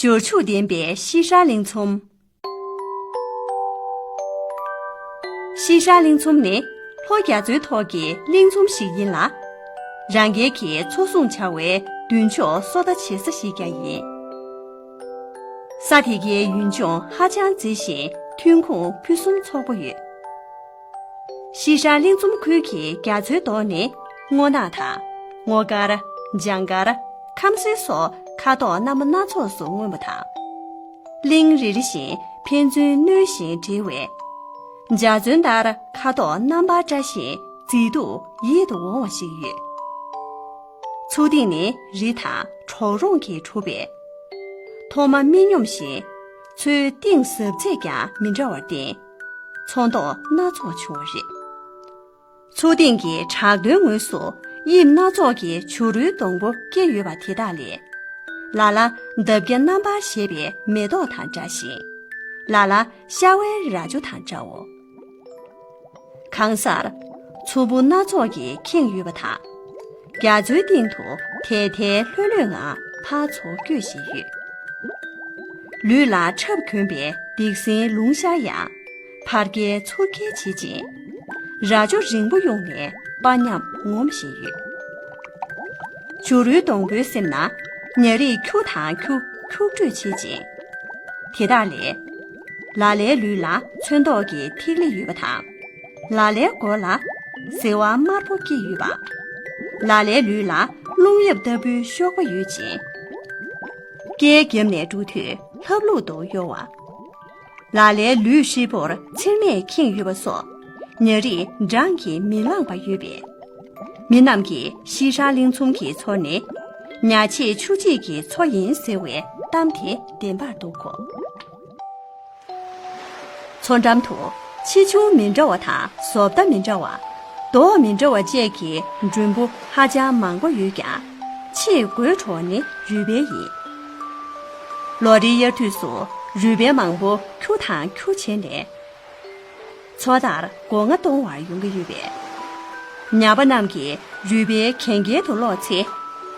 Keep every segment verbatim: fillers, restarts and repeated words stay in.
འབྱོར་ཕྱུག་ལྡན་པའི་ཤི་ཧྲ་གླིང་ཚོམ། ཤི་ཧྲ་གླིང་ཚོམ་ནི་ལྷོ་རྒྱ་མཚོའི་ཐོག་གི་གླིང་ཚོམ་ཞིག་ཡིན་ལ། རང་རྒྱལ་གྱི་མཚོ་སྲུང་བྱ་བའི་མདུན་ཕྱོགས་སོ་ལྟ་བྱེད་ས་ཞིག་ཀྱང་ཡིན། ས་དེ་གའི་ཡུལ་ལྗོངས་ཧ་ཅང་མཛེས་ཤིང་ཐོན་ཁུངས་ཕུན་སུམ་ཚོགས་པོ་ཡོད། ཤི་ཧྲ་གླིང་ཚོམ་ཁུལ་གྱི་རྒྱ་མཚོའི་མདོག་ནི་སྔོ་ནག་དང་། སྔོ་དཀར། ལྗང་དཀར། ཁམ་སེར་སོགས་ཁ་དོག་སྣ་མང་སྣ་ཚོགས་སུ་མངོན་པ་དང་། གླིང་རེ་རེ་བཞིན་ཕན་ཚུན་སྣོལ་ཞིང་འབྲེལ་བས། འཇའ་ཚོན་ལྟར་ཁ་དོག་རྣམ་པར་བཀྲ་ཞིང་མཛེས་སྡུག་ཡིད་དུ་འོང་བ་ཞིག་ཡོད། མཚོ་གཏིང་ནི་རི་དང་གྲོག་རོང་གིས་གྲུབ་པས། མཐོ་དམའ་མི་སྙོམས་ཤིང་། མཚོའི་གཏིང་ཟབ་ཚད་ཀྱང་མི་འདྲ་བར་བརྟེན། ཚོན་མདོག་སྣ་ཚོགས་བྱུང་བ་རེད། མཚོ་གཏིང་གི་བྲག་རྡོའི་ངོས་སུ་དབྱིབས་སྣ་ཚོགས་ཀྱི་བྱུ་རུའི་སྡོང་པོ་སྐྱེས་ཡོད་པ་དེ་དག་ལས། ལ་ལ་འདབ་བརྒྱ་རྣམ་པར་བཞད་པའི་མེ་ཏོག་དང་འདྲ་ཞིང་། ལ་ལ་ཤ་བའི་རྭ་ཅོ་དང་འདྲའོ། གང་སར་མཚོ་འབུ་སྣ་ཚོགས་ཀྱིས་ཁེངས་ཡོད་པ་དང་། རྒྱ་མཚོའི་སྟེང་དུ་དལ་དལ་ལྷོད་ལྷོད་ངང་ཕར་ཚུར་སྐྱོད་བཞིན་ཡོད། ལུས་ལ་ཁྲབ་གྱོན་པའི་འདེགས་སེང་ལུང་ཤར་ཡང་། ཕར་བརྒལ་ཚུར་བརྒལ་བྱེད་ཅིང་། རྭ་ཅོ་རིང་པོ་གཡུགས་ནས་དཔའ་ཉམས་ངོམ་བཞིན་ཡོད། བྱུ་རུའི་སྡོང་པོའི་གསེབ་ན་ཉ་རིགས་ཁྱུ་དང་ཁྱུ་ཁྱུ་སྤྲོད་བྱེད་ཅིང་། དེ་དག་ལས། ལ་ལའི་ལུས་ལ་ཚོན་མདོག་གི་ཐིག་ལེ་ཡོད་པ་དང་། ལ་ལའི་མགོ་ལ་ཟེ་བ་དམར་པོ་སྐྱེས་ཡོད་པ། ལ་ལའི་ལུས་ལ་རླུང་གཡབ་ལྟ་བུའི་གཤོག་པ་ཡོད་ཅིང་། སྐས་རྒྱབ་ནས་འགྲོ་དུས་ལྷབ་ལྷུབ་ཏུ་གཡོ་བ། ལ་ལའི་ལུས་ཧྲིལ་པོར་ཚེར་མས་ཁེངས་ཡོད་པ་སོགས་ཉ་རིགས་བགྲང་གིས་མི་ལངས་པ་ཡོད་པས། མི་རྣམས་ཀྱིས་ཤི་ཧྲ་གླིང་ཚོམ་གྱི་མཚོ་ནི་ཉ་ཆེ་ཆུ་གཅིག་གི་མཚོ་ཡིན་ཟེར་བའི་གཏམ་དེ་བདེན་པར་འདུག་གོ། མཚོ་འགྲམ་དུ་ཆེ་ཆུང་མི་འདྲ་བ་དང་བཟོ་ལྟ་མི་འདྲ་བ། མདོག་མི་འདྲ་བ་བཅས་ཀྱི་མགྲོན་པོ་ཧ་ཅང་མང་པོ་ཡོད་ཀྱང་། ཆེས་དགོད་བྲོ་བ་ནི་རུས་སྦལ་ཡིན། ལོ་རེའི་དབྱར་དུས་སུ་རུས་སྦལ་མང་པོ་ཁྱུ་དང་ཁྱུ་བྱས་ནས། མཚོ་ལྟར་སྒོ་ང་གཏོང་བར་ཡོང་གི་ཡོད་པས། ཉ་པ་རྣམས་ཀྱིས་རུས་སྦལ་གན་རྐྱལ་དུ་སློག་ཚེ།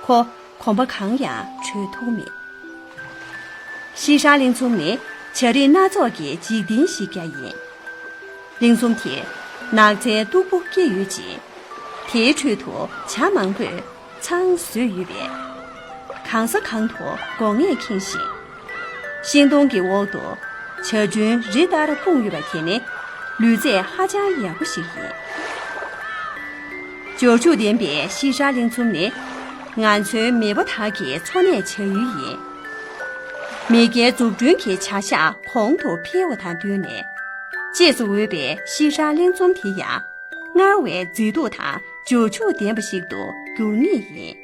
ཁོ་གོམ་པ་གང་ཡང་བྲོས་ཐུབ་མེད། ཤི་ཧྲ་གླིང་ཚོམ་ནི་བྱ་རིགས་སྣ་ཚོགས་ཀྱི་འཇིག་རྟེན་ཞིག་ཀྱང་ཡིན། གླིང་ཚོམ་དེ་ནགས་ཚལ་སྟུག་པོ་སྐྱེས་ཡོད་ཅིང་། དེའི་ཁྲོད་དུ་བྱ་མང་པོས་ཚང་བཟོས་ཡོད་པས། གང་ས་གང་དུ་སྒོ་ངས་ཁེངས་ཤིང་། ཤིང་སྡོང་གི་འོག་ཏུ་བྱ་སྒྲོན་རི་ལྟར་སྤུངས་ཡོད་པ་དེ་ནི་ལུས་རྩལ་ཧ་ཅང་ཡག་པོ་ཞིག་ཡིན། འབྱོར་ཕྱུག་ལྡན་པའི་ཤི་ཧྲ་གླིང་ཚོམ་ནི་ང་ཚོའི་མེས་པོ་དག་གི་འཚོ་གནས་བྱ་ཡུལ་ཡིན། མེས་རྒྱལ་འཛུགས་སྐྲུན་གྱི་བྱ་གཞག་གོང་དུ་འཕེལ་བ་དང་བསྟུན་ནས། གཅེས་སུ་འོས་པའི་ཤི་ཧྲ་གླིང་ཚོམ་དེ་ཡང་སྔར་བས་མཛེས་སྡུག་དང་འབྱོར་ཕྱུག་ལྡན་པ་ཞིག་ཏུ་འགྱུར་ངེས་ཡིན།